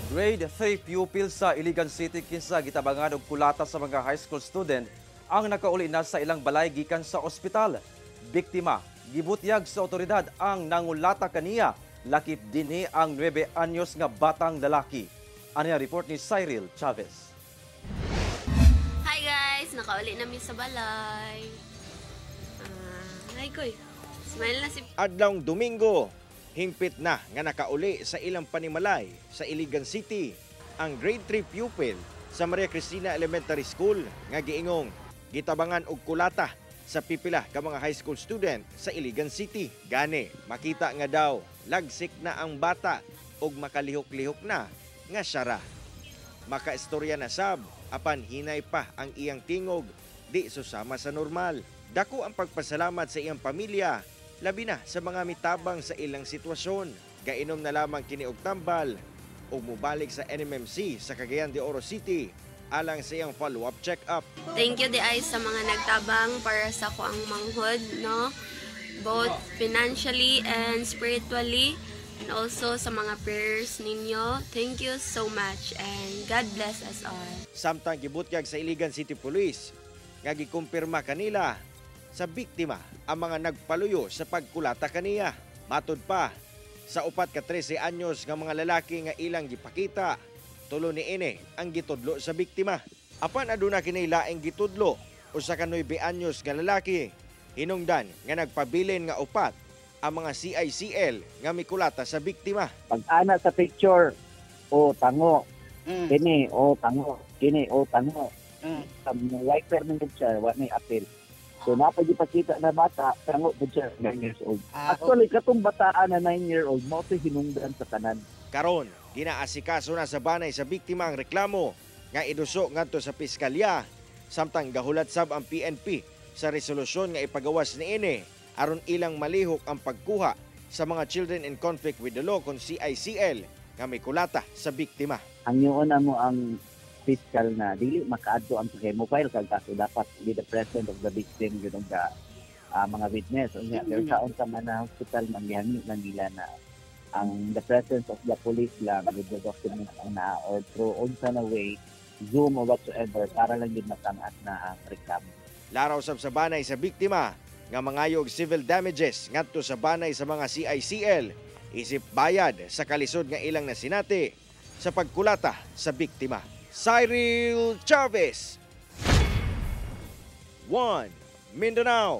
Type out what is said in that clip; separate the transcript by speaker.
Speaker 1: Grade 3 pupil sa Iligan City kinsa gitabangan og kulata sa mga high school student ang nakauli na sa ilang balay gikan sa ospital. Biktima, gibutyag sa otoridad ang nangulata kaniya, lakip dinhi ang 9 anyos nga batang lalaki. Ano ang report ni Cyril Chavez?
Speaker 2: Hi guys! Nakauli namin sa balay. Hi koy. Smile na si
Speaker 3: Adlawng Domingo, hingpit na nga nakauli sa ilang panimalay sa Iligan City ang grade 3 pupil sa Maria Cristina Elementary School nga giingong gitabangan og kulata sa pipila ka mga high school student sa Iligan City. Gani, makita nga daw lagsik na ang bata ug makalihok-lihok na nga siya ra. Makaistorya na sab apan hinay pa ang iyang tingog, di susama sa normal. Dako ang pagpasalamat sa iyang pamilya, labi na sa mga mitabang sa ilang sitwasyon. Gainom na lamang kini og tambal ug mobalik sa NMMC sa Cagayan de Oro City alang sa iyang follow-up check-up.
Speaker 2: Thank you diay sa mga nagtabang para sa akoang manghod, no? Both financially and spiritually, and also sa mga prayers ninyo. Thank you so much and God bless us all.
Speaker 3: Samtang gibutyag sa Iligan City Police nga gikumpirma kanila sa biktima ang mga nagpaluyo sa pagkulata kaniya. Matud pa sa 4 ka 13 anyos nga mga lalaki nga ilang gipakita, tulo ni ini ang gitudlo sa biktima. Apan aduna kini laing gitudlo, 1 ka 9 anyos nga lalaki, hinungdan nga nagpabilin nga upat ang mga CICL nga mikulata sa biktima.
Speaker 4: Pag ana sa picture, o tango. Kini, o tango. Kini, o tango. Sa wiper ng siya, wa may apil. So napagipakita na bata, tango po siya, 9 years old. Actually, katong bataan na 9 year old, mao to hinungdan sa tanan.
Speaker 3: Karon, ginaasikaso na sa banay sa biktima ang reklamo nga iduso ngadto sa piskalya, samtang gahulat sab ang PNP sa resolusyon nga ipagawas niini aron ilang malihok ang pagkuha sa mga children in conflict with the law kon CICL nga may kulata sa biktima.
Speaker 4: Hangyoon na mo ang fiscal na dili makaadto ang kay mobile kag kaso dapat be the presence of the victim yun ang mga witness. Unya, pero sa unsa man na hospital man, gihangyo lang nila na ang the presence of the police lang with the documents ang naa or through unsa na way, Zoom or whatsoever, para lang din matang-as na ang reklamo.
Speaker 3: Laraw sab sa banay sa biktima nga mangayog civil damages ngadto sa banay sa mga CICL isip bayad sa kalisod nga ilang nasinati sa pagkulata sa biktima. Cyril Chavez, 1 Mindanao.